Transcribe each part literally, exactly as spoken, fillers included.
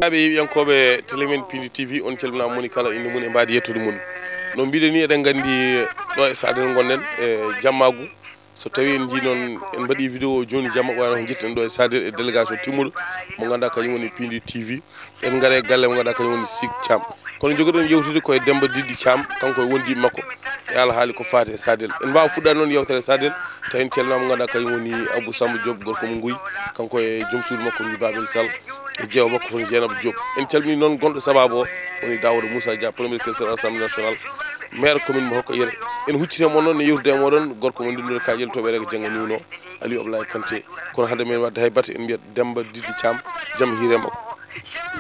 Ɓe yiyankooɓe télé men Pindi T V, on calminama moni kala inde mum e mbaadi yettude mum. No mbiɗen ni, eɗen nganndi ɗo e Sadel ngonɗen e jammaagu. So tawi en njii noon, en mbaɗi vidéo jooni jamma, wano ko njettuɗen ɗo e Sadel e délégation timmuɗo mo ngannduɗaa kañum woni Pindi T V. En ngara e galle mo ngannduɗaa kañum woni Sik Thiam. Kono njogoɗen yewtude ko e Demba Diddi Thiam, kanko e wondiiɓe makko e alhaali ko faati e Sadel. En mbaawa fuɗɗaade noon yewtere Sadel, tawi en calminaama mo ngannduɗaa kañum woni Abou Samba Diop, gorko mo Nguy, kanko e joom suudu makko woni Babel Sall, e jeewo makko woni Jeynaba Diop. En calmini noon gonɗo sabaabu o, woni Daouda Moussa Dia, premier questeur Assemblée nationale, maire commune mo Hokka Yere. En hucciti e mon noon, ne yewtude e moɗon, gorko mo ndillude kaaƴel to Ɓereeke Jannga Niwno, Aliou Ablaye Kanté. Kono hade men waɗde hay batte, en mbiyat Demba Diddi Thiam, jam hiire makko.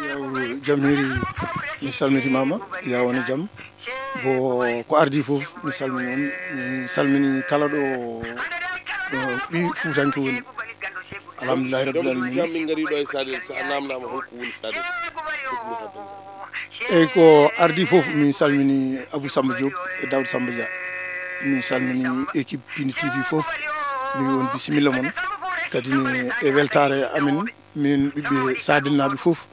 Yaw, jam hiiri, mi salmitimaama, yaa woni jam. Bo ko ardi fof, mi salmini on, mi salmini kala ɗo, ɗo ɓi Fuutanke woni. Alhamdulillahi Rabbil Alamin. Min ngari ɗo e Sadel, so a namnama holko woni Sadel? Eyyi, ko ardi fof, min salmini Abou Samba Diop e Daouda Samba Dia. Min salmini équipe Pindi T V fof. Mi wi on bisimilla mon. Kadi ne e weltare amen, minen ɓiɓɓe Sadelnaaɓe fof,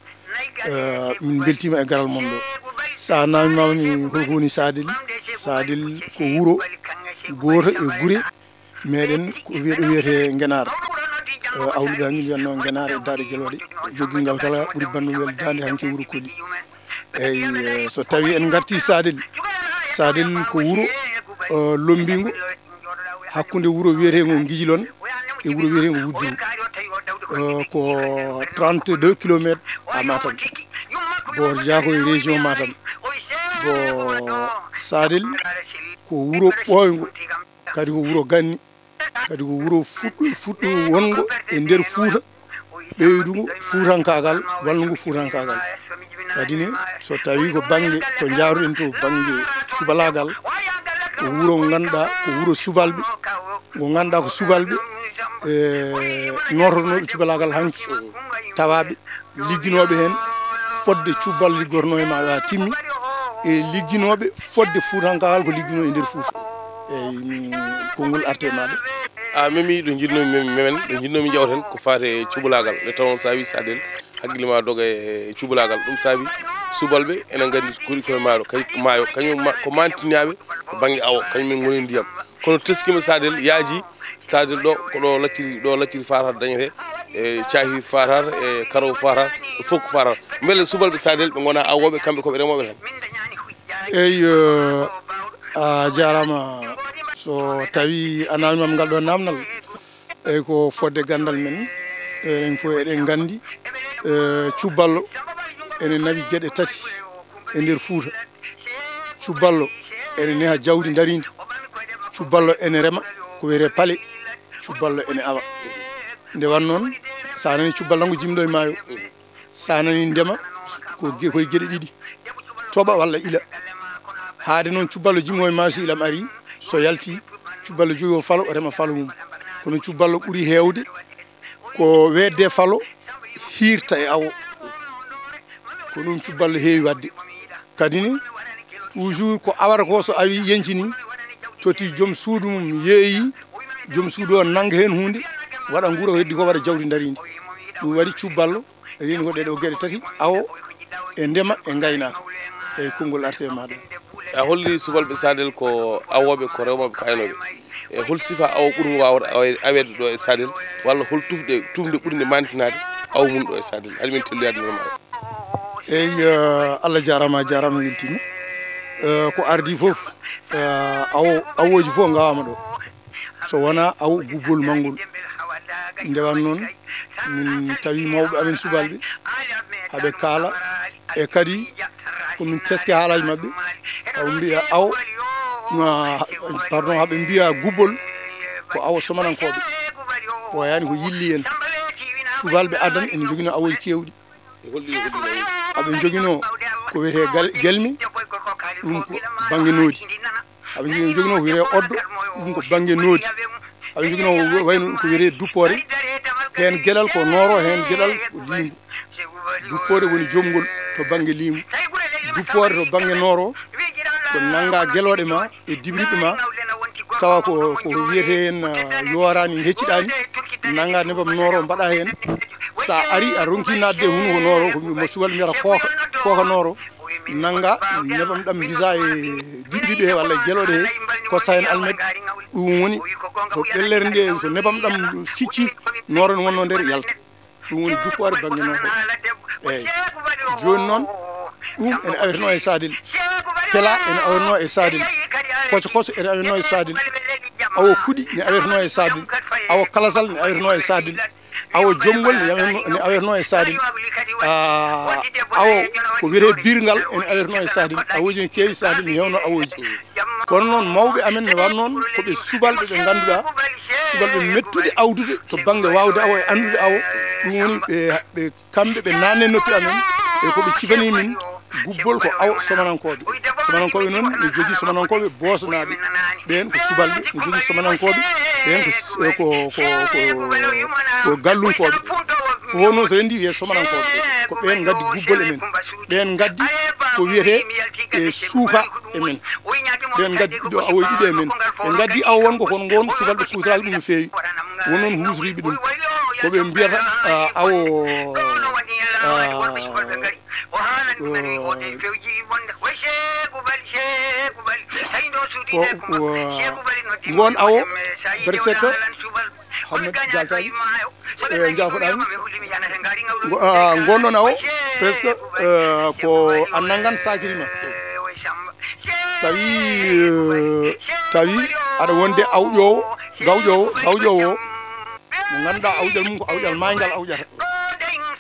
eh, min mbeltiima e garal mon ɗo. So a namnima holko woni Sadel, Sadel ko wuro gooto e gure meɗen, ko wiye, ɗo wiyete Ngenaar. Eh, awluɓe hanki mbiyatno Ngenaar e Daande Gelooɗe. Joggingal kala ɓuri banndum welde daande hanki wuro Koli. Eyyi, eh, so tawi en ngarti Sadel, Sadel ko wuro, eh, lombingo hakkunde wuro wiyetengo Guidjilone e wuro wiyetengo Woudduru. Eh, ko trente-deux kilomètres à Matam. Boor Diakoye, région Matam. Bo Sadel ko wuro ɓooyngo, kadi ko wuro ganni, kadi ko wuro fuɗɗo, fuɗɗo wongo e nder Fuuta, ɓeydungo fuutankaagal, wallugo fuutankaagal. Kadi ne, so tawi ko bannge to njaaruɗen to, bannge cubalaagal, ko wuro ngo ngannduɗaa ko wuro subalɓe, ngo ngannduɗaa ko subalɓe, e, noototonooɓe cubalaagal hanki, tawaaɓe ligginooɓe heen fodde cuballo liggotonoo e ma, a timmi, e ligginooɓe fodde fuutankaagal ko ligginoo e nder Fuuta. Eyyi, min, konngol arte e maaɗa. A memi ɗo njiɗnomi mem-, memen, ɗo njiɗnomi jawten ko faati e cubalaagal. Nde tawon so a wi Sadel, hakkille ma doga e cubalaagal. Ɗum saabi subalɓe ene nganndi kori koye maaro, kay maayo, kañum ma-, ko mantinaaɓe ko bannge awo, kañum en ngoni ndiyam. Kono teskima Sadel yaaji, Sadel ɗo, ko ɗo lacciri, ɗo lacciri fatar dañete, e caahi fatar, e karaw fatar, e fof ko fatar. Mbele subalɓe Sadel ɓe ngona awooɓe, kamɓe ko ɓe remooɓe tan? Eyyo, a jaaraama. So tawi a namndiima ngal ɗo namdal, eyyi, ko fodde ganndal men, enen fof eɗen nganndi, e, cubballo ene nawi geɗe tati e nder Fuuta. Cubballo ene neha jawdi ndariindi. Cubballo ene rema ko wiyetee pale. Cubballo ene awa. Nde wan noon, so a nani cubballo tan ko jimɗo e maayo. So a nani ndema, ko ge-, koye geɗe ɗiɗi, toɓa walla ila. Haade noon cubballo jimmo e maayo, so ilam ari, so yalti, cubballo jogi o falo, o rema falo mum. Kono cubballo ɓuri heewde ko weetde falo, hiirta e awo. Ko ɗum cubballo heewi waɗde. Kadi ni, toujours ko awata ko, so awi yencini, totti joom suudu mum, yeeyi, joom suudu o nanga heen huunde, waɗa nguura ko heddi ko, waɗa jawdi ndariindi. Ɗum waɗi cubballo reeni ko ɗee ɗoo geɗe tati, awo, e ndema, e ngaynaaka. Eyyi, konngol arte e maaɗa. A holli subalɓe Sadel ko awooɓe, ko remooɓe, ko aynooɓe. E hol sifa awo ɓurngo waawata awe-, aweede ɗo e Sadel, walla hol tufɗe, tufnde ɓurnde mantinaade awo mum ɗo e Sadel? Haɗi men telloyaade nder maaɗa. Eyyi, eh, Allah jaaraama, a jaaraama, weltiima. Eh, ko ardii fof, eh, awo, awooji fof ngawaama ɗo. So wonaa awo gubbol manngol. Nde wan noon, min tawi mawɓe amen subalɓe, haɓe kaala, e kadi ko min teske haalaaji maɓɓe, haɓe mbiya awo, ma, pardon, haɓe mbiya gubbol ko awo somanankooɓe. Ɓooyaani ko yilli en. Subalɓe adan ene njoginoo awooji keewɗi. Aɓe njoginoo ko wiyetee gal-, gelmi, ɗum ko bannge noodi. Aɓe njogi-, njoginoo ko wiyetee oddo, ɗum ko bannge noodi. Aɓe njoginoo ko wayno ko wiyetee duppoore, heen geɗal ko nooro, heen geɗal ko liingu. Duppoore woni jomngol to bannge liingu. Duppoore to bannge nooro ko nannga gelooɗe ma e dibriɓɓe ma, tawa ko, ko wiyetee heen, ah, yooraani, hecciɗaani. nannga nebam nooro, mbaɗa heen. So a ari, a ronki naatde e hunuko nooro, ko mo subal mbiyata kooka, kooka nooro. Nannga nebam ɗam, mbisa e diɗɗiɗi he walla e geloɗe he, kosta heen almet. Ɗum woni so ɓellere nde, so nebam ɗam sicci, nooro ne wonnoo nder, yalta. Ɗum woni juppoore bannge nooro. Eeyi. Jooni noon, ɗum ene awetnoo e Saadel. Pela ene awetnoo e Saadel. Koco koco ene awetnoo e Saadel. Awo kuɗi ne awetnoo e Saadel. Awo kalasal ne awetnoo e Saadel. Awo jomngol ne awetnoo, ne awetnoo e Saadel. Ah, awo ko wiyetee birgal ene awetnoo e Saadel. Awooji ne keewi Saadel, ne heewnoo awooji. Kono noon, mawɓe amen ne waɗ noon ko ɓe subalɓe ɓe ngannduɗaa, subalɓe mettuɓe awdude to bannge waawde awo e anndude awo. Ɗum woni ɓe, ɓe, kamɓe ɓe naatni e noppi amen, e ko ɓe cifanii min gubbol ko awo somanankooɓe. Somanankooɓe noon ne jogii somanankooɓe boosanaaɓe, ɓeen ko subalɓe, ne jogii somanankooɓe, ɓeen ko s-, ko, ko, ko, ko gallunkooɓe. Fof noon so renndii wiyee somanankooɓe, ko ɓeen ngaddi gubbol e men. Ɓeen ngaddi ko wiyetee e suuka e men. Ɓeen ngaddi ɗo awoy ɗiɗi e men. Ɓe ngaddi awo wonko kono ngoon subalɓe kuutoraaki ɗum no feewi. Won noon huusoriiɓe ɗum. Ko ɓe mbiyata, ah, awo, ah, ko, ko, ngoon awo, presque Hammet Jaltaaɓe, e, njaafoɗaami. Ngo-, ah, ngoon ɗoon awo, presque, eh, ko a nanngan saakiri ma. Tawi, eh, tawi aɗa wonde awƴoowo, gawƴoowo, gawƴoowo o. Mo ngannduɗaa awƴal mum ko awƴal maayngal awƴata.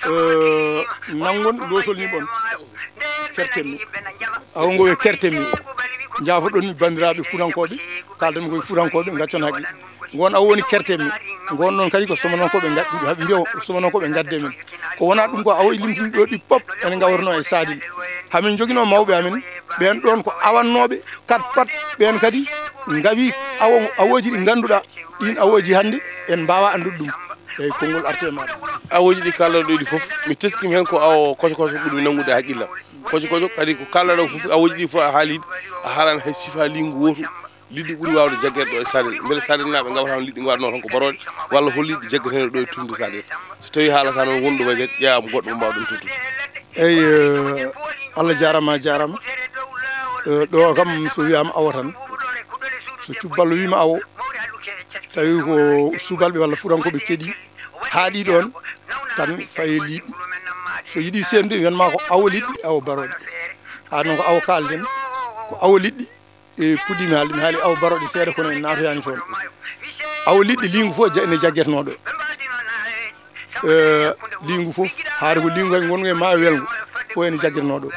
Eh, nanngon loosol ni ɓon. Kertemmi. Awo ngo wiye kertemmi. Njaafoɗon mi banndiraaɓe fuutankooɓe, kaaldanmi koye fuutankooɓe, ngaccon haqqe. Ngoon awo woni kertemmi. Ngoon noon kadi ko somanankooɓe ngaddi, haɓe mbiya somanankooɓe ngadde men. Ko wonaa ɗum ko awo e limtude ɗo ɗi pop ene ngawrano e Saadel. Hamin njoginoo mawɓe amen, ɓeen ɗoon ko awannooɓe, kat pat, ɓeen kadi ngawi awo, awooji ɗi ngannduɗaa, ɗiin awooji hannde en mbaawaa anndude ɗum. Eeyi, konngol arte e maaɗa. Awooji ɗi kaalɗaa ɗo ɗi fof, mi teskima heen ko awo koso koso ɓurmi nanngude e haqqillam. Koso koso kadi ko kaalɗaa ɗo fof, awooji ɗi fof a haalii ɗi, a haalaani hay sifa liingu wootu. Liɗɗi ɓuri waawde jaggeede ɗo e Saadel. Mbele Saadelnaaɓe ngawata liɗɗi ngawatnoo tan ko barooɗe, walla hol liɗɗi jaggeteeɗo ɗo e tufnde Saadel? So tawii haalata noon, wonɗo wayi kadi ƴeewaama goɗɗo mo mbaawɗon tottude. Eeyi, eh, Allah jaaraama, a jaaraama. Eh, ɗo kam so wiyaama awo tan, so cubballo wiima awo, tawi ko subalɓe walla fuutankooɓe keɗii, haaɗi ɗoon, tan faye liɗɗi. So yiɗi seendude, wiyatma ko awo liɗɗi, awo barooɗe. Haa noon ko awo kaalden, ko awo liɗɗi, e puɗɗi mi haalde, mi haali awo barooɗe seeɗa, kono en naatoyaani toon. Awo liɗɗi liingu fof ja-, ene jaggetenoo ɗo. Eh, liingu fof, haade ko liingu kadi ngongu e maayo welngo, fof ene jaggetenoo ɗo.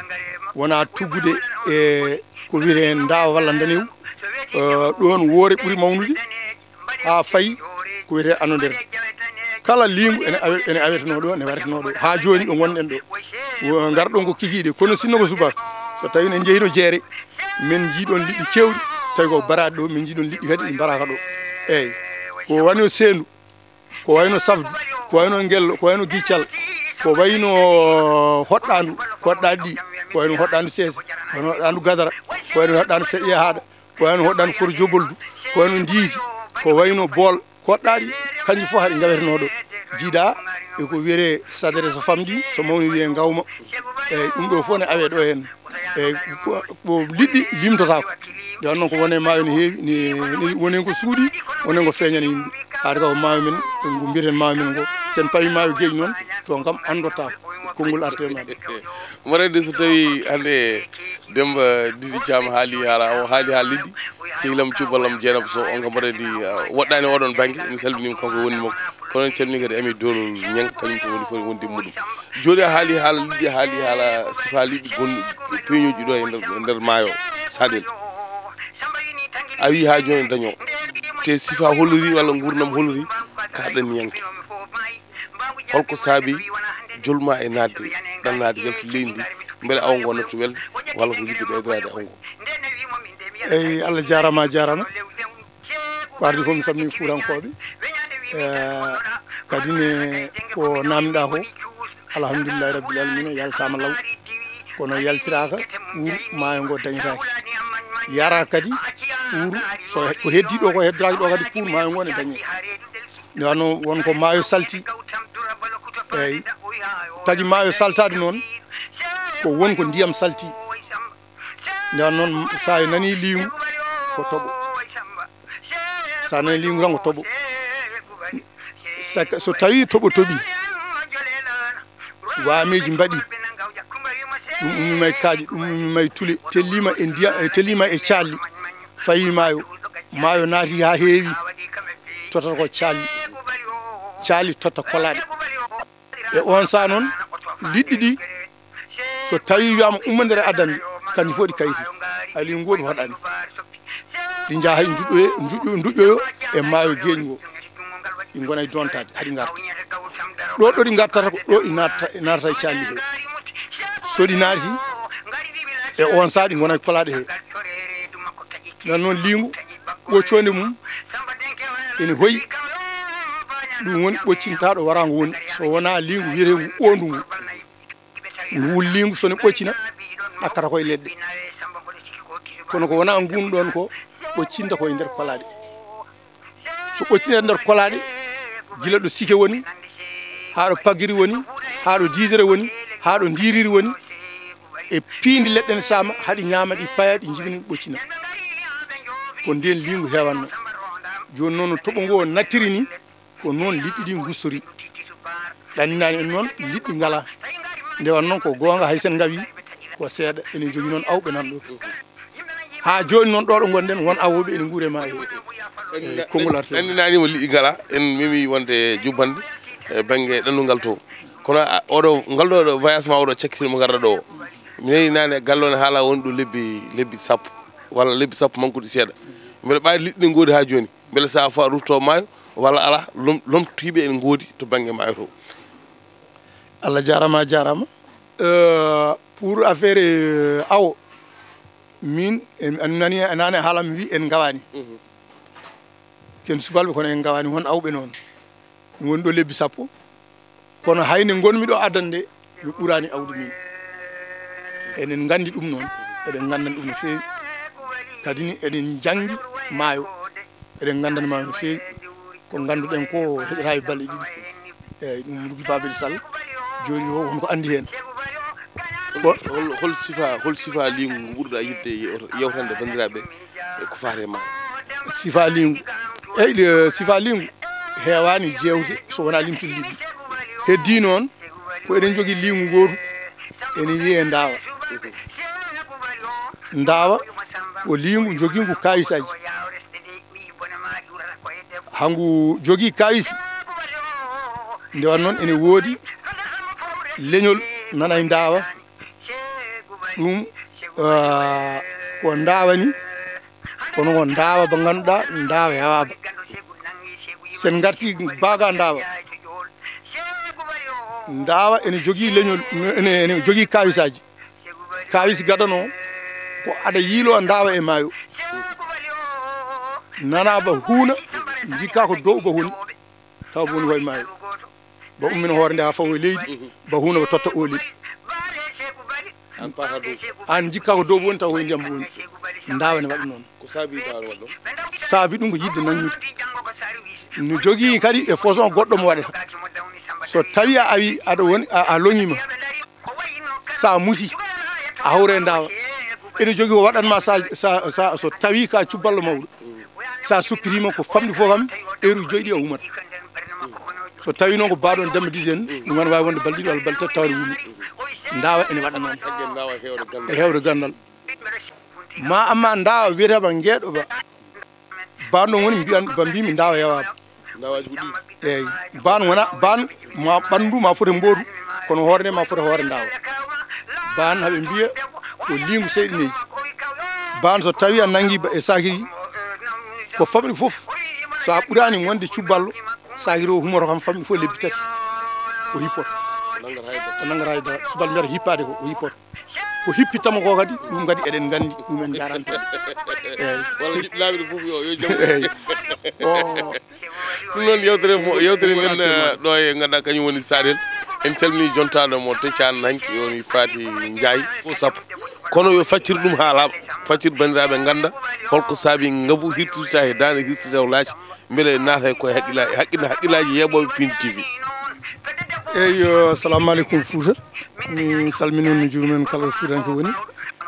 Wonaa tuggude e ko wiyetee ndaawa walla ndanewu. Eh, ɗoon woore ɓuri mawnude, haa fayi ko wiyetee anondere. Kala liingu ene awe-, ene awetenoo ɗo, ene waretenoo ɗo. Haa jooni ɗo ngonɗen ɗo, wo-, ngarɗon ko kikiiɗe, kono sinno ko subaka, so tawii en njehii ɗo jeere, min njiiɗon liɗɗi keewɗi, tawi ko baraaɗe ɗo, min njiiɗon liɗɗi kadi ɗi mbaraaka ɗo. Eeyi, ko wano seendu, ko wayno safdu, ko wayno ngello, ko wayno giccal, ko wayno hoɗɗaandu, ko hoɗɗaaɗi ɗi, ko wayno hoɗɗaandu seese, ko wayno hoɗɗaandu gadara, ko wayno hoɗɗaandu feƴƴe haaɗa, ko wayno hoɗɗaandu foro joboldu, ko wayno ndiisi, ko wayno bool, ko hoɗɗaaɗi, kanji fof haɗi ngawetenoo ɗo. Jiidaa e ko wiyetee sadere so famɗi, so mawni wiyee ngawma. Eeyi, ɗum ɗo fof ne awee ɗo heen. Eeyi, ko, ko liɗɗi limtotaako. Nde wonnoo ko woni e maayo ne heewi, ne, ne woni heen ko suuɗi, woni heen ko feeñani yimɓe. Haade ka ko maayo men, ko ngu mbiyeten maayo men ngo. So en pawii maayo geeƴi noon, toon kam anndotaako. Konngol arte e maaɗa. Mbaɗa anndi so tawii hannde Demmba Didi Caam haali haala, o haali haala liɗɗi, sehil am, cuballo am Jeynaba Sow, on kam mbaɗa anndi, ah, woɗɗaani oɗon bannge, mi salminiima kanko e wonndi makko. Kono en calminii kadi Ami Doolol Ñaŋ, kañum to woni fof e wonndi muɗum. Jooni a haali haala liɗɗi, a haali haala sifa liɗɗi gonɗi peeñuuji ɗo e nder, e nder maayo Saadel. A wii haa jooni dañoo. Te sifa holori walla nguurndam holori ka ɗanniyanke. Holko saabi jolma e naatde, ɗannaade, yaltude leydi ndi, mbele awo ngo nattu welde, walla ko yiɗde ɓeydoraade awo ngo? Eeyi, Allah jaaraama, a jaaraama. Ko adii fof, mi salmini Fuutankooɓe. Eh, kadi ne ko naamnɗaa ko, alhamdulillahi rabbil alamina, yaltaama law. Kono yaltiraaka, pour maayo ngo dañetaake. Yaraaka kadi, pour so he-, ko heddii ɗo, ko heddoraaki ɗo kadi, pour maayo ngo ne dañee. Nde wano won ko maayo salti, eyi, tagi maayo saltaade noon, ko won ko ndiyam salti. Nde wano noon, so a nanii liingu, ko toɓo. So a nanii liingu tan ko toɓo. Saka so tawii toɓo toɓii, waameeji mbaɗi, ɗum ummima e kaaƴe, ɗum ummima e tule, telliima e ndiya-, e telliima e caalli, fayii maayo, maayo naati haa heewi, totata ko caalli, caalli totta kolaaɗe. E oon sahaa noon, liɗɗi ɗi, so tawii wiyaama ummondiral addannde, kanji fof ɗi kayti, hay liingu gootu hoɗaani. Ɗi njaha hay nduƴƴoyo, nduƴƴo-, nduƴƴoyo e maayo geeñ ngo. Ɗi ngona e dontaade, haɗi ngarta. Ɗo, ɗo ɗi ngartata ko ɗo ɗi natta, nattata e caalli he. So ɗi naati, e oon sahaa ɗi ngona e kolaaɗe he. Nan noon liingu, ɓoccoonde mum ene hoyi. Ɗum woni ɓoccintaaɗo waraango woni. So wonaa liingu wiyeteengu oondu ngu. Ngu wulliingu so ne ɓoccina, ɗakkata koye leɗɗe. Kono ko wonaa nguun ɗoon ko ɓoccinta koye nder kolaaɗe. So ɓoccinta nder kolaaɗe, gila ɗo sike woni, haa ɗo paggiri woni, haa ɗo diidere woni, haa ɗo ndiiriri woni, e piindi leɗɗe ne saama, haɗi ñaama, ɗi paya, ɗi njibini, ɓoccina. Ko ndeen liingu heewanno. Jooni noon no toɓo ngo nattiri ni, ko noon liɗɗi ɗi ngustori. Ɗanninaani en noon, liɗɗi ngalaa. Nde wano noon ko goonga, hay sen ngawi ko seeɗa, enen njogii noon awɓe nan ɗo. Haa jooni noon ɗo ɗo ngonɗen, won awooɓe ene nguure ma e, e konngol artel. Ɗanninaani mo liɗɗi ngalaa, en memi wonde jubbande e bannge ɗannungal to. Kono a, oɗo, ngal ɗo, ɗo voyage ma oɗo cakkitiiɗo mo ngarɗa ɗo o. Mi nani naane galle o ne haala woni ɗo lebbi, lebbi sappo, walla lebbi sappo mankuɗi seeɗa. Mbeɗa ɓaadi liɗɗi ɗi ngoodi haa jooni. Mbele so a fa rutto maayo walla alaa, lom-, lomtiiɓe ene ngoodi to bannge maayo to. Allah jaaraama, a jaaraama. Euh, pour affaire, euh, awo, min, en, en nani, en nani haala mi wi en ngawaani. Mhm. Ken subalɓe kono en ngawaani, won awɓe noon. Mi woni ɗo lebbi sappo. Kono hay nde ngonmi ɗo addande, mi ɓuraani awdi min. Eɗen nganndi ɗum noon, eɗen nganndani ɗum no feewi. Kadi ni eɗen njanngi maayo, eɗen nganndani maayo no feewi. Ko ngannduɗen ko heƴataa e balɗe ɗiɗi. Eeyi, ɗum Rugi Babel Sall, jooni o won ko anndi heen. Ko hol, hol sifa, hol sifa liingu ngu ɓurɗa yiɗde yew-, yewtande banndiraaɓe e ko faati e maayo? Sifa liingu. Eeyi, ɗe, sifa liingu heewaani jeewte so wonaa limtude liɗɗi. Heddii noon, ko eɗen njogii liingu ngootu, ene wiyee ndaawa. Ndaawa ko liingu njogiingu kaayisaaji. Hangu jogii kaayisi. Nde wano noon ene woodi leñol nana e ndaawa. Ɗum, ah, ko ndaawa ni, kono ko ndaawa ba ngannduɗaa, ndaawa heewaaba. Sen ngarti baaga ndaawa. Ndaawa ene jogii leñol, ene, ene jogii kaayisaaji. Kaayisi gadano ko aɗa yiilo ndaawa e maayo. Nana ba huuna, njikka ko dow ba woni. Taw ba woni way maayo. Ba ummina hoore nde haa fawo e leydi, ba huuna ba totta ooli. An paata dow. An njikka ko dow woni taw koye ndiyam woni. Ndaawa ne waɗa noon. Ko saabi tawa waɗa ɗum? Saabi ɗum ko yiɗde nanngude. No jogii kadi e façon goɗɗo mo waɗata. So tawi a awi, aɗa woni, a, a loñiima. Sa musi, a hawre ndaawa. Ene jogii ko waɗanma sa, sa, sa, so tawi ka cubballo mawɗo. Sa suppitiima ko famɗi fof kam, heure uji joyi ɗi a umata. So tawi noon ko baaɗo on Demba Didi en, ɗum ene waawi wonde balɗe ɗiɗi walla balɗe tati tawa ene wuli. Ndaawa ene waɗa noon. Hagge ndaawa heewde ganndal. E heewde ganndal. Ma amma ndaawa wiyetee ba ngeeɗo ba. Baan ɗon woni mbiyan, ba mbimi ndaawa yawaaba. Ndaawaaji ko ɗiɗi. Eeyi, baan wona, baan ma ɓanndu ma foti mbootu, kono hoore nde ma foti hoore ndaawa. Baan haɓe mbiya ko liingu seyɗineeji. Baan so tawi a nanngi ba e sakiri, ko famɗi fof, so a ɓuraani wonde cubballo, sakiri o humoto kam famɗi fof lebbi tati. O hippoto. O nanngata hay dara. O nanngata hay dara. Subalɓe mbiyata hippaade ko, o hippoto. Ko hippittamo ko kadi, ɗum kadi eɗen nganndi, ɗum en njaarani toon. Eeyi. Walla jiɗɗo laabi ɗum fof yo, yo jam. Eeyi. O. Ɗum noon yewtere mo, yewtere men, eh, ɗo e ngannduɗaa kañum woni Saɗel. En calmini jontaaɗo mo Teccaan hanki, woni Faati Njaay, ko sappo. Kono yo faccir ɗum haa laaɓa, faccir banndiraaɓe ngannda holko saabi ngabu hirtirta e daande hirtirta o laaci, mbele naata e koye haqqilla-, haqqilla-, haqqillaaji yeeɓooɓe Pindi T V. Eyyo, assalamu aleykum Fouta. Mi salmini on, mi juurima on kala ɗo Fuutanke woni.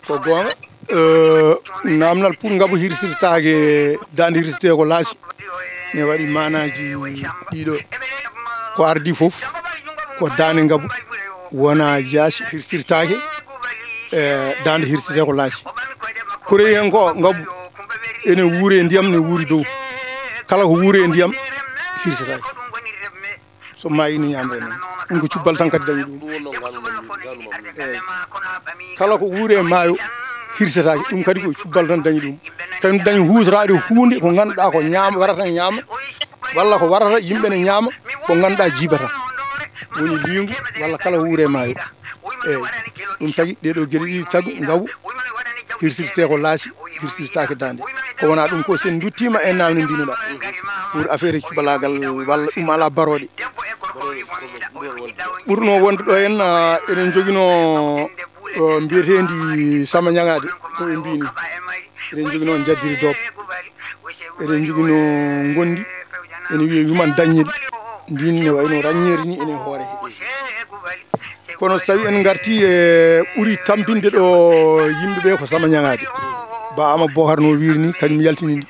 Ko goonga, eh, naamnal pour ngabu hirsirtaake daande hirtirtee ko laaci. Ne waɗi maanaaji ɗiɗo. Ko ardii fof, ko daande ngabu wona jaasi hirsirtaake, eh, daande hirsirtee ko laaci. Ko rewi heen ko ngabu ene wuuri e ndiyam, ne wuuri dow. Kala ko wuuri e ndiyam hirsirtaake. So maayi ne ñaamre noon. Ɗum ko cubbal tan kadi dañi ɗum. Ɗum wonno ngaalu mam-, ngaalu mam. Eey. Kala ko wuuri e maayo hirsetaake. Ɗum kadi ko cubbal tan dañi ɗum. Kañum dañi huutoraade huunde ko ngannduɗaa ko ñaama, warata ñaama, walla ko warata yimɓe ne ñaama, ko ngannduɗaa jiibata. Woni liingu walla kala ko wuuri e maayo. Eey. Ɗum tagi ɗee ɗoo geɗe ɗiɗi tagu ngabu hirsirtee ko laaci, hirsirtaake daande. Ko wonaa ɗum ko sen nduttiima e naamne mbinoɗaa. Pour affaire cubalaagal walla ɗum alaa barooɗe. Ɓurno wonde ɗo en, ah, eɗen njoginoo, oh, mbiyeteendi Samba Ñagaade, ko ɓe mbiyi ni. Eɗen njoginoo Njaddiri Doob. Eɗen njoginoo Ngondi. Ene wiyee Yuman Daññel. Ndin ne wayno raññeeri ni ene hoore he. Kono so tawi en ngarti e ɓuri tampinde ɗo yimɓe ɓe ko Samba Ñagaade. Ba Ama Bohar no wiiri ni, kañum yaltini ndi.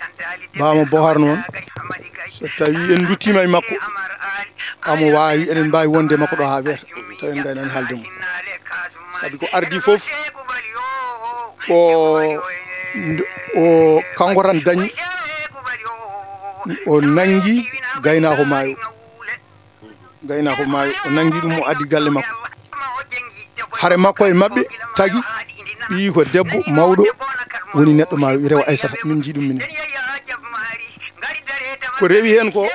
Ba Ama Bohar noon, so tawi en nduttiima e makko, amo waawi, eɗen mbaawi wonde e makko ɗo haa weeta, tawi en ngaynaani haalde mo. Sabi ko ardii fof, ko nd-, o kanko tan dañi, o nanngi gaynaako maayo. Gaynaako maayo, o nanngi ɗum, o addi galle makko. Hare makko e maɓɓe tagi ɓiyi ko debbo mawɗo woni neɗɗo maayo, wiyetee ko Aysata, min njii ɗum minen. Ko rewi heen ko,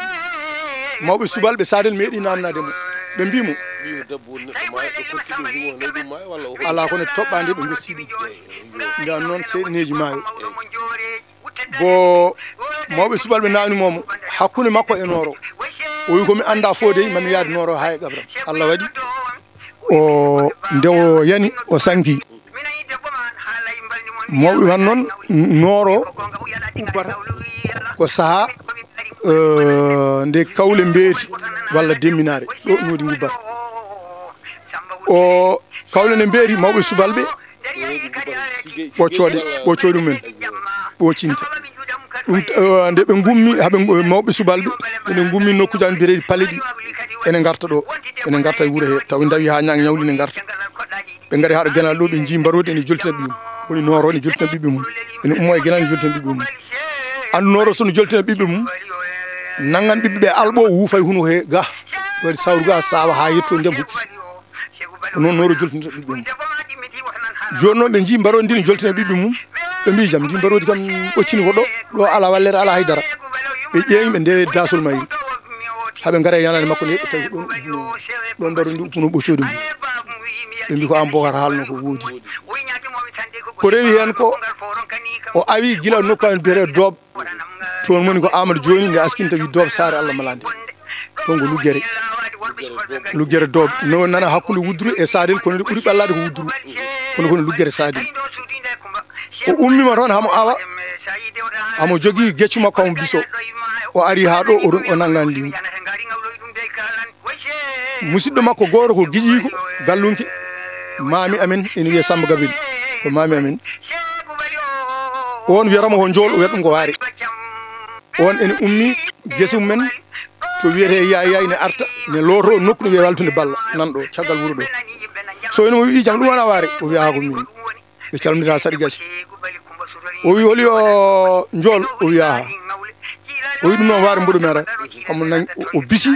mawɓe subalɓe Saadel meeɗi naamnaade mo. Ɓe mbii mo, ɓiyi ko debbo woni neɗɗo maayo, ɓe kokki ɗum, ɗum woni ɗum maayo walla o hoɗi? Alaa, kono toɓɓaande ɓe ngocci ɗum. Eey, eey, eey. Ndaan noon, seeɗaneeji maayo. Eey. Bo mawɓe subalɓe naamni mo, hakkunde makko e Nooro. O wi, "Ko mi anndaa fof dey, mami yaade Nooro haa e qabram." Allah waɗi o, nde o yani, o sanki. Mawɓe wan noon, Nooro ubbata ko sahaa, eh, nde Kawle Mbeeri walla Demminaare. Ɗo noodi ngubbata. O Kawle ne Mbeeri, mawɓe subalɓe ɓoccoɗe, ɓoccoɗe ɗumen, ɓoccinta. Ɗum, eh, nde ɓe ngummi, haa ɓe ngu-, mawɓe subalɓe, ene ngummi nokkuuji amen biyeteeɗi paleɗi, ene ngarta ɗo, ene ngarta e wuro he, taw ndawi haa ñaag ñawli ne ngarta. Ɓe ngari haa ɗo Genaale ɗo, ɓe njii mbaroodi ene joltina ɓiɓɓe mum. Woni Nooro ne joltina ɓiɓɓe mum. Ene ummo e Genaale ne joltina ɓiɓɓe mum. Anndu Nooro so no joltina ɓiɓɓe mum, nanngan ɓiɓɓe ɓe alɓo, wuufa e hunuko he ga. Waɗi sawru ga, saawa haa yetto ndiyam hocci. Ko noon Nooro joltinta ɓiɓɓe mum. Jooni noon ɓe njii mbaroodi ndi ne joltina ɓiɓɓe mum. Ɓe mbii, "Jam, ndi mbaroodi kam ɓoccini ko ɗo, ɗo alaa wallere, alaa hay dara." Ɓe ƴeeŋi, ɓe ndewe daasol mayri. Haa ɓe ngara e yanaande makko nde, ɓe tawi ko ɗoon uppuno, ɗoon mbaroodi ndi uppuno ɓoccoodi mum. Ɓe mbii, "Ko aan Bookar haalno ko woodi." Ko rewi heen ko, o awi gila nokku amen biyetee Doob. Toon woni ko Amadou jooni nde askinta wi Doob Saare Allah Malande. Toon ko Luggere. Luggere Doob. No nana hakkunde Wudduru e Sadel, kono nde ɓuri ɓallaade ko Wudduru. Kono kono Luggere Sadel. O ummima toon hamo awa, hamo jogii geccu makko, hamo biso. O ari haa ɗo, o ron-, o nanngani liingu. Musidɗo makko gooto ko giƴiiko gallunke maami amen, ene wiyee Samba Gabel, ko maami amen. Oon wiyata mo ko Njool, o wiyata ɗum ko Waare. Oon ene ummi gese mum en to wiyetee Yaay Yaay, ne arta, ne looto nokku ne wiyee Waltunde Balla, nan ɗo, caggal wuro ɗo. So ene mo wii, "Jam, ɗum wona Waare?" O wiya, "Haa ko min." Ɓe calmodira Saɗi Gasi. O wi, "Holi o Njool?" O wi, "Aha." O wi, "Ɗum noon Waare mboɗo mera." Hamo nang-, o, o bisi,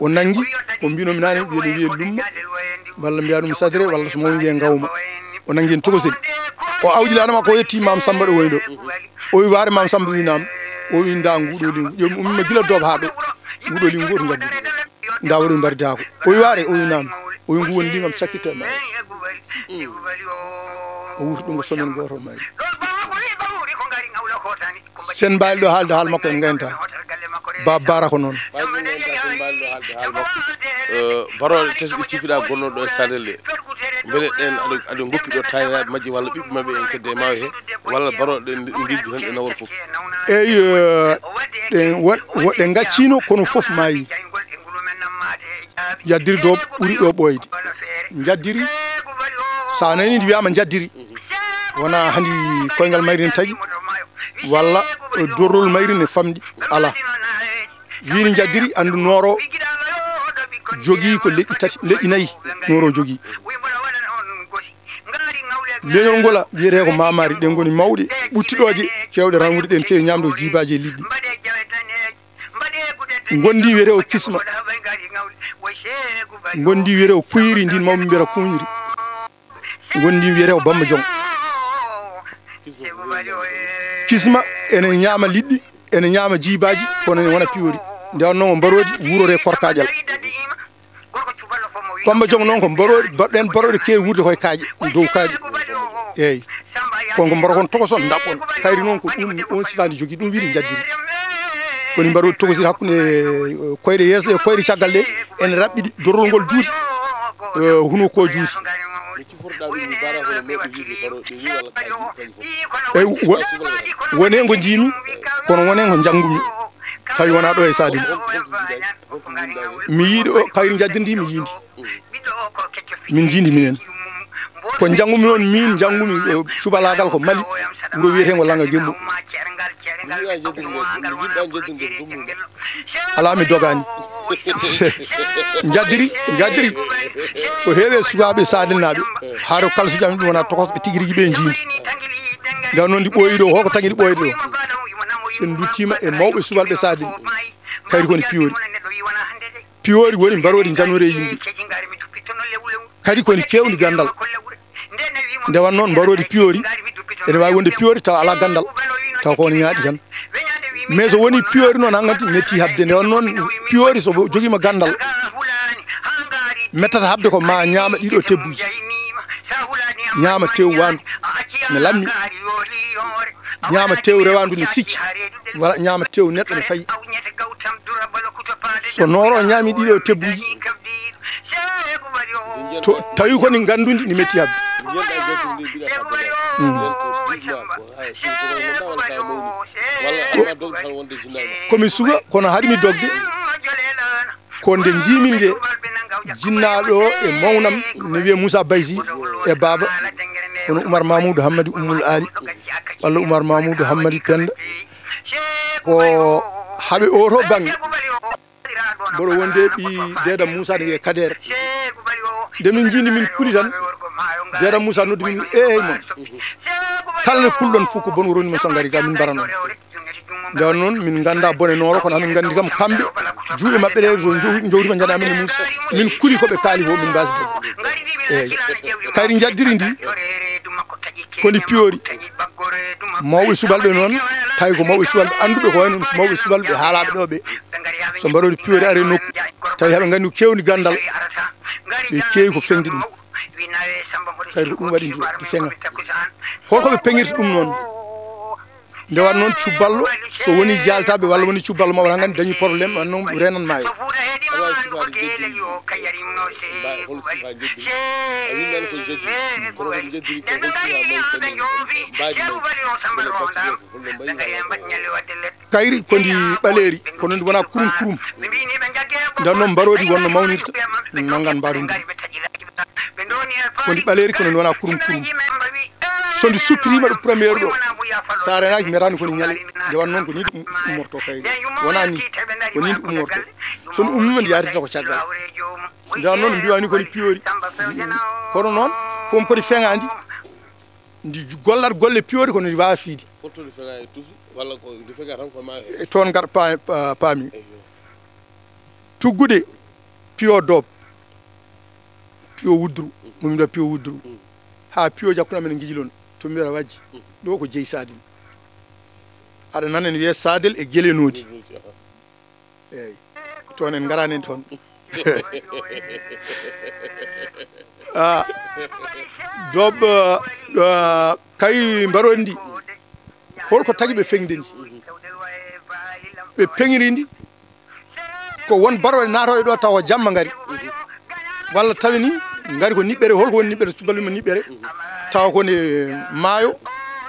o nanngi, ko mbinomi naane, wiyee, wiyee lumma, walla mbiya ɗum sadre, walla so mawni wiyee ngawma. O nanngi heen tokosel. O awjilano makko, o yetti Maam Samba ɗo woni ɗo. O wi, "Waare Maam Samba?" Wi, "Naam." O wi, "Nda nguɗo lingu." Ƴeew, mi ummima gila Doob haa ɗo. Nguɗo lingu gooto ngaddu. Nda waɗi mbardaako. O wi, "Waare?" O wi, "Naam." O wi, "Ngu woni lingam cakkitte ma." O wuurti ɗum ko semaine gooto maayi. Sen mbaali ɗo haalde haala makko en ngayanta. Ba Bara ko noon. Ɓay ɗum ngayanta, sen mbaali ɗo haalde haala makko. Eh, barooɗe tati ɗe cifiɗa gonnooɗo e Sadel ɗe. Mbele ɗen aɗo, aɗo goppi ɗo taaniraaɓe majji walla ɓiɓɓe maɓɓe en kedde e maayo he, walla barooɗe ɗen ngilji tan ɗe nawor fof? Eyi, eh, ɗen wa-, wo-, ɗe ngacciino, kono fof maayi. Njaddiri ɗo ɓuri ɗo ɓooyde. Njaddiri, so a nanii ndi wiyaama njaddiri, wonaa hannde koyngal mayri ne taƴi, walla, eh, dorrol mayri ne famɗi, alaa. Wiide njaddiri, anndu nooro jogii ko leƴƴi tati, leƴƴi nayi nooro jogii. Leñol ngola wiyetee ko maamaari, ɗen ngoni mawɗe ɓuttiɗooje, keewɗe ranwude, ɗen keewi ñaamde ko jiibaaji e liɗɗi. Ngondi wiyetee ko kisma. Ngondi wiyetee ko kuyri, ndin mawɓe mbiyata kuñri. Ngondi wiyetee ko bamba jom. Kisma ene ñaama liɗɗi, ene ñaama jiibaaji, kono ene wona piwori. Nde wonnoo ko mbaroodi wuuroree korkaaƴal. Bamba jom noon ko mbaroodi, ba-, ɗen mbaroodi keewi wuurde koye kaaƴe, dow kaaƴe. Eeyi. Kon ko mbaro kon tokoson, ndaɓɓon. Kayri noon ko ɗum, on sifaani jogii, ɗum wiide njaddiri. Koni mbaroodi tokosiri hakkunde, eh, koyɗe yeeso ɗe, koyɗe caggal ɗe, ene raɓɓiɗi, dorol ngol juuti, eh, hunuko juuti. Eyi, wo-, wonee ngo njiimi, kono wonee ngo njanngumi. Tawi wonaa ɗo e Sadim. Mi yiiɗi o, kayri njaddiri ndi, mi yiindi. Min njiindi minen. Ko njanngumi on, min njanngumi, eh, cubalaagal ko Mali, wuro wiyeteengo Langa Gembu. Alaa, mi dogaani. Njaddiri, njaddiri. Ko heewi e sukaaɓe Saadinnaaɓe. Haa ɗo kala so ƴami ɗum wona tokosɓe tigi rigi ɓe njiindi. Nde wonnoo ndi ɓooyi ɗo, hoko tagi ndi ɓooyde ɗo? So en nduttiima e mawɓe subalɓe Saadin, kayri ko ndi piyoori. Piyoori woni mbaroodi njanori e yimɓe. Kadi ko ndi keewndi ganndal. Nde wonnoo mbaroodi piyoori, ene waawi wonde piyoori tawa alaa ganndal, tawa ko won ñaaɗi tan. Mais so wonii piyoori noon, hanganti metti haɓde. Nde wonnoo piyoori so jogiima ganndal, mettata haɓde ko ma ñaama ɗiɗo tebbuuji. Ñaama tew waandu, ne lammi. Ñaama tew rewaandu ne sicci, walla ñaama tew neɗɗo ne fayi. So nooro ñaami ɗiɗo tebbuuji, to tawi ko ni nganndundi, ni metti haɓde. Mm. Ko mi suka, kono haɗi mi dogde. Ko nde njiimi nde, jinnaaɓe o e mawnam ne wiyee Moussa Baysi e baaba, kono Oumar Mamoudou Hammadi Oumoul Ali, walla Oumar Mamoudou Hammadi Penda, ko haɓe o to bannge. Mboɗo wonde ɓi deeda Moussa ne wiyee Kader. Nde min njiindi min kuli tan, deeda Moussa noddi min, "Eey mon, kala ne kulɗon fof ko bon woni mon so ngari ga min mbarano." Nde wonnoo noon, min nganndaa bone nooro, kono amin nganndi kam kamɓe, juuɗe maɓɓe ɗe, to njow-, njowdi ma njanaa min e Muusa. Min kuli ko ɓe kaali ko, min mbaasi bone. Eeyi. Kayri njaddiri ndi, ko ndi piyoori. Mawɓe subalɓe noon, tawi ko mawɓe subalɓe annduɓe ko wayno mawɓe subalɓe haalaaɓe ɗo ɓe. So mbaroodi piyoori ari e nokku, tawi haɓe nganndi ko keewndi ganndal, ɓe keewi ko feŋde ɗum. Kayri ko ɗum waɗi ndi, ndi feŋa. Holko ɓe peŋirta ɗum noon? Nde wata noon cubballo, so woni jaaltaaɓe walla woni cubballo mawɗo, hangan dañi problème, an noon renan maayo. Alaa sifaade njeddiri, mba-, hol sifa njeddiri? A winndani ko njeddiri, kono ko njeddiri ko hol sifa mawɗo, mbaadi mawɗo, mbele baɗtude ko holno mbayi walla ko? Kayri ko ndi ɓaleeri, kono ndi wonaa kurum kurum. Nden noon mbaroodi wonno mawnirta, nanngan mbaroodi ndi. Ko ndi ɓaleeri, kono ndi wonaa kurum kurum. So ndi suppiriima ɗo première ɗo, so a renaaki, metaani ko ndi ñale. Nde wata noon ko nii ɗum ummorto kayri. Wonaa nii, ko nii ɗum ummorto. So ndi ummiima, ndi yaatirta ko caggal. Nde wata noon, mbiiwa nii ko ndi piyoori. Kono noon, ko ɗum ko ndi feŋaandi. Ndi gollat golle piyoori, kono ndi waawa fiyde. Holto ndi feŋa e tufli, walla ko ndi feŋa tan ko ma he? E toon ngar pa-, pa-, paami. Eyyo. Tuggude piyo doob, piyo wudduru, mo min mbiya piyo wudduru. Mm. Haa piyo hakkunde amen e Ngijilon, to mi wiyata Wajji. Mm. Ɗo ko jeyi Sadel. Aɗa nana ene wiyee Sadel e Gelenoodi. Gelenoodi, aha. Eeyi. Toon en ngaraani en toon. Ah, doob, ah, kayri mbaroodi ndi. Holko tagi ɓe feŋde ndi? Ɓe peŋiri ndi ko won barooɗe naatooɓe ɗo tawa jamma ngari. Walla tawi ni Ngari ko niɓɓere, holko woni niɓɓere? Cubballo wima niɓɓere, tawa ko ne maayo.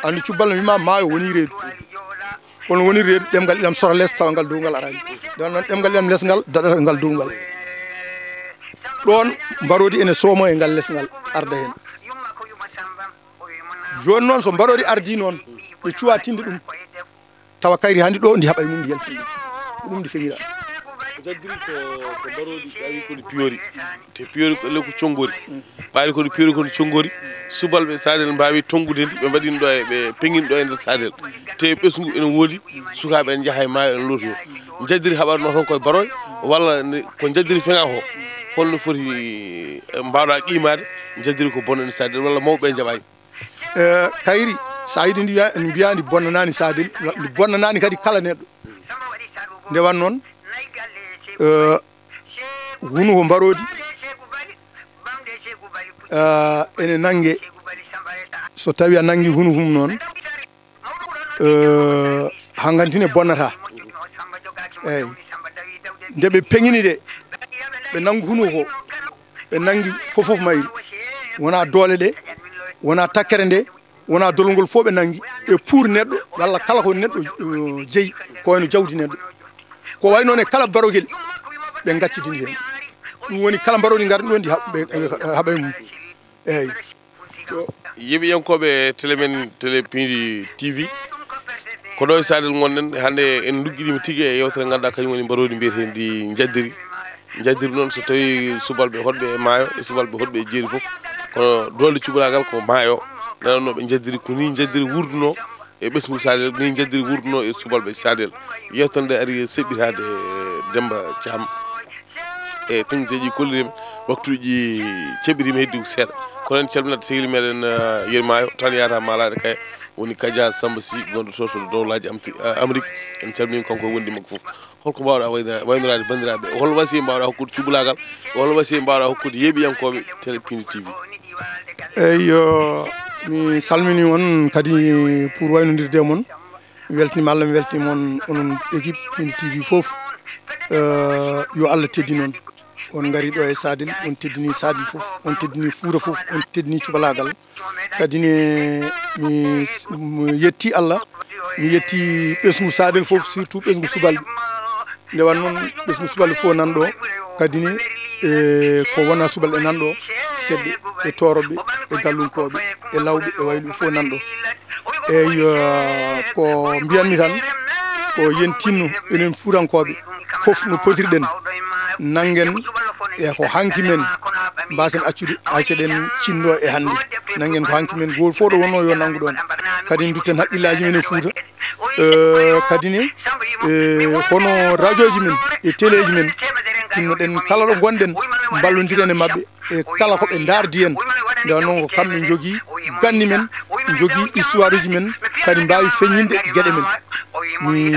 Anndi cubballo wima maayo woni reedu. Kono woni reedu, ɗemngal ilam sora les, tawa ngal dow ngal arani. Nden noon, ɗemngal ilam les ngal daɗata ngal dow ngal. Ɗoon mbaroodi ene soomo e ngal les ngal arda heen. Jooni noon, so mbaroodi ardii noon, ɓe cuwa tinde ɗum. Tawa kayri hannde ɗo, ndi haɓay mum, ndi yaltini ɗum. Ko ɗum ndi feŋira. Jaggiri ko, ko mbaroodi, tawi ko ndi piyori. Te piyori ko le ko conngori. Ɓaari ko ndi piyori ko ndi conngori. Subalɓe Saadel mbaawi tonngude ndi, ɓe mbaɗi ɗo e, ɓe peŋini ɗo e nder Saadel. Te ɓesngu ene woodi, sukaaɓe ene njaha e maayo ene lootoyo. Jaggiri haɓatno toon koye baroy, walla ne, ko jaggiri feŋa ko? Holno foti, eh, mbawɗa qiimaade? Jaggiri ko bonnani Saadel, walla mawɓe ɓe njaɓaani? Eh, kayri, so a yiɗi ndi wiya, ndi mbiya ndi bonnanaani Saadel, ndi bonnanaani kadi kala neɗɗo. Nde wan noon, eh, hunu ko mbaroodi, eh, ene nannge. So tawi a nanngi hunu hum noon, eh, hanganti ne bonnata. Eeyi. Nde ɓe peŋini de, ɓe nanngu hunu ko, ɓe nanngi fof fof mayri. Wona doole ɗe, wona takkere nde, wona dolngol fof ɓe nanngi. E pour neɗɗo, walla kala ko neɗɗo, eh, jeyi, ko wayno jawdi neɗɗo. Ko wayi noon e kala barogel, ɓe ngaccitini heen. Ɗum woni kala mbaroodi ngardi ɗo ndi haɓ-, ɓe, ɓe haɓay mum. Eeyi. Yeeɓiyankooɓe télé men, Télé Pindi T V, ko ɗo e Saadel ngonɗen. Hannde en nduggiɗiima tigi e yeewtere nde ngannduɗaa kañum woni mbaroodi mbiyeteendi njaddiri. Njaddiri noon, so tawii subalɓe hoɗɓe e maayo, e subalɓe hoɗɓe e jeeri fof, kono doole cubalaagal ko maayo. Nde wonnoo ɓe njaddiri, ko nii njaddiri wuurdunoo e ɓesngu Saadel, nii njaddiri wuurdunoo e subalɓe Saadel. Yeewtere nde ari seɓɓitaade Demmba Caam. E technicien ji kolliri men, waktuuji ceɓɓitiima, heddi ko seeɗa. Kono en calminat sehil meɗen, eh, Yeri Maayo, tan yaata Maalaaɗe Kaya, woni Kaja Samba Sy, gonɗo to, to dowlaaji Amti-, eh, Amérique. En calminii kanko e wondiɓɓe makko fof. Holko mbaawɗa waynora-, waynoraade banndiraaɓe? Hol wasiya mbaawɗa hokkude cubalaagal? Hol wasiya mbaawɗa hokkude yeeɓiyankooɓe Télé Pindi T V? Eyyo, mi salminii on kadi pour waynondirde e mon. Mi weltiniima Allah, mi weltiniima on, onon équipe Pindi T V fof. Eh, yo Allah teddin on. On ngari ɗo e Saadel, on teddini Saadel fof, on teddini Fuuta fof, on teddini cubalaagal. Kadi ne mi, mi yetti Allah, mi yetti ɓesngu Saadel fof, surtout ɓesngu subalɓe. Nde wan noon, ɓesngu subalɓe fof nan ɗo, kadi ne, e ko wona subalɓe nan ɗo, seɓɓe e tooroɓe e gallunkooɓe e lawɓe e wayluɓe fof nan ɗo. Eyyi, eh, ko mbiyanmi tan, ko yen tinno enen Fuutankooɓe fof no potirɗen, nanngen e ko hanki men, mbasen accude, acceɗen cinndo e hannde. Nanngen ko hanki men, gooto fof ɗo wonnoo yo nanngu ɗoon. Kadi ndutten haqqillaaji men e Fuuta. Eh, kadi ne, eh, hono rajooji men e teleeji men, tinnoɗen kala ɗo ngonɗen, mballondiren e maɓɓe. E kala ko ɓe ndaardi en. Nde wonnoo ko kamɓe njogii ganni men, njogii histoire uji men, kadi mbaawi feññinde geɗe men. Mi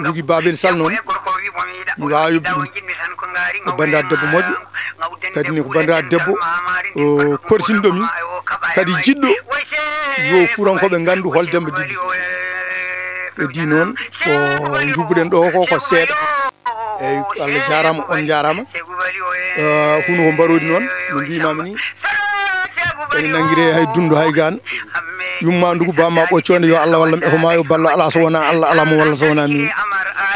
Rugi Babel Sall noon, mi waawaa yoɓde ɗum. Ko banndiraaɗo debbo moƴƴo, kadi ne ko banndiraaɗo debbo, o, korsinɗo mi, kadi jiɗɗo yo Fuutankooɓe nganndu hol Demmba Diddi. Heddi noon ko njuɓɓuɗen ɗo ko, ko seeɗa. Eyyi, Allah jaaraama, on njaaraama. Eh, hunu ko mbaroodi noon, no mbiimaami ni. Ene nanngiree hay dunndo hay gaan. Yumma ndugu, bamma ɓoccoonde, yo Allah wallam e ko maayo, ballo alaa so wonaa Allah, alaa mo walla so wonaa miin.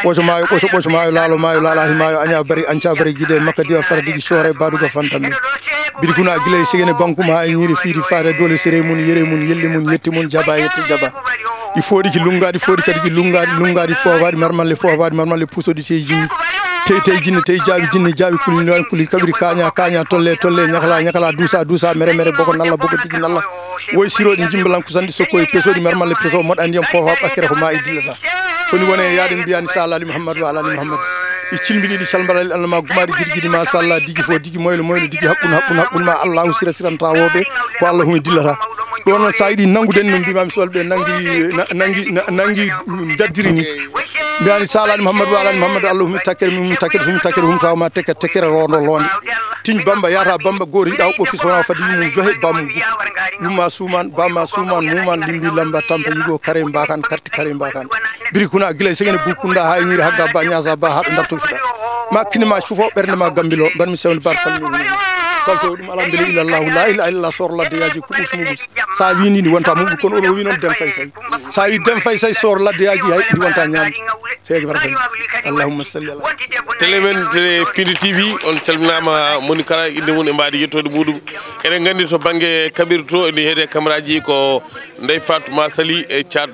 Ɓoco maayo, ɓoco, ɓoco maayo, laalo maayo, laalaaki maayo, aña bari, anca bari, gide makka, diwa fara digi, soore, baduga, fantamme. Biri kuna gila e segene bankum haa e ñiiri fiiti faade doole sere mun, yere mun, yelle mun, yetti mun, jaba, yette, jaba. Ɗi fooɗi ki lunngaɗi, fooɗi kadi ki lunngaɗi, lunngaɗi foofaɗi marmalle, foofaɗi marmalle pusoɗi tey jinni. Tey tey jinni, tey jaawi jinni, jaawi kuli, kuli kaɓiri kaaña, kaaña tolle, tolle ñakala, ñakala duusa, duusa mere, mere boko nalla, boko tigi nalla. Woy siroɗi jimbalan kusanɗi sokkoy pesoɗi marmalle peso moɗa ndiyam foofa ɓakkere ko ma e dillata. So ni wone yaaden mbiyani sa alali Muhammad wa alali Muhammad. Ɗi cilmbiɗi ɗi calmbalali Allah ma gumaɗi giɗi giɗi ma salla digi fo digi moylo moylo digi haɓɓun haɓɓun haɓɓun ma Allahu sira siranta woɓe ko Allah humi dillata. Ɗo noon sa yiɗi nannguden no mbimami solɓe nanngi, na-, nanngi, na-, nanngi jaddiri ni. Mbiyani sa alani Muhammadu wa alani Muhammadu Allah humi takkere mum takkere hum takkere hum tawa ma tekke tekkere rondo londe. Tiñ Bamba yata Bamba goto yiɗa ɓokki sona fadi yumum johe bamum. Yumma suman, bamma suman, muman limbi lamba tampa yigo kare mbakan karti kare mbakan. Biri kuna gila segene bukunda ha e ñiiri hagga ba ñasa ba haɗo darto fiɗa. Ma kini ma cufo ɓernde ma gambilo mbar mi sewni barkal mi woni. Kalto ɗum alhamdulillah illallahu la ilaha illallah sor ladde yaji ko ɓus muɓus. Sa wi ni ndi wonta muɓus kono oɗo wi noon dem fay say. Sa wi dem fay say sor ladde yaji hay ndi wonta ñaam. Seydi Bara Fay. Allahumma salli ala. Tele men tele Pindi T V on calminama moni kala inde mum e mbaadi yettode muɗum. Eɗen gandi to bangge kaɓirɗe to ene heede kameraji ko Ndeye Fatou Masali e Thiat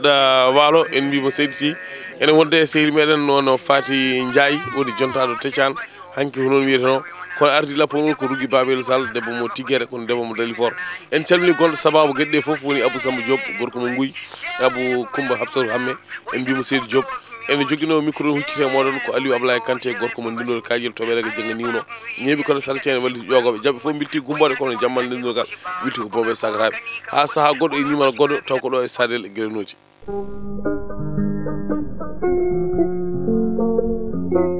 Walo en mbimo Seydi Sy. Ene wonde e sehil meɗen nono Fati Ndiaye woni jontaɗo Teccan. Hanki ko noon wiyeteno kono ardi lappo mum ko ruggi Babel Sall debbo mo Tigere kono debbo mo Dalifort. En calmini gonɗo sababu geɗe ɗe fof woni Abou Samba Diop gorko mo Nguy, Abou Coumba Habsatou Hamme en mbimo Seydi Diop. Ene joguino micro huccite e moɗon ko Aliou Ablaye Kanté gorko mo Ndindol Kajel to Ɓeɗe Jannga Niwno. Ñeeɓi kono Sara Ceene walliti ƴogoɓe jaɓɓe fof mbilti gumboɗe kono jammal Ndindolgal wilti ko Bombay Sagraaɓe. Ha saaha goɗɗo e numéro goɗɗo taw ko ɗo e Sadel e Guelenoji.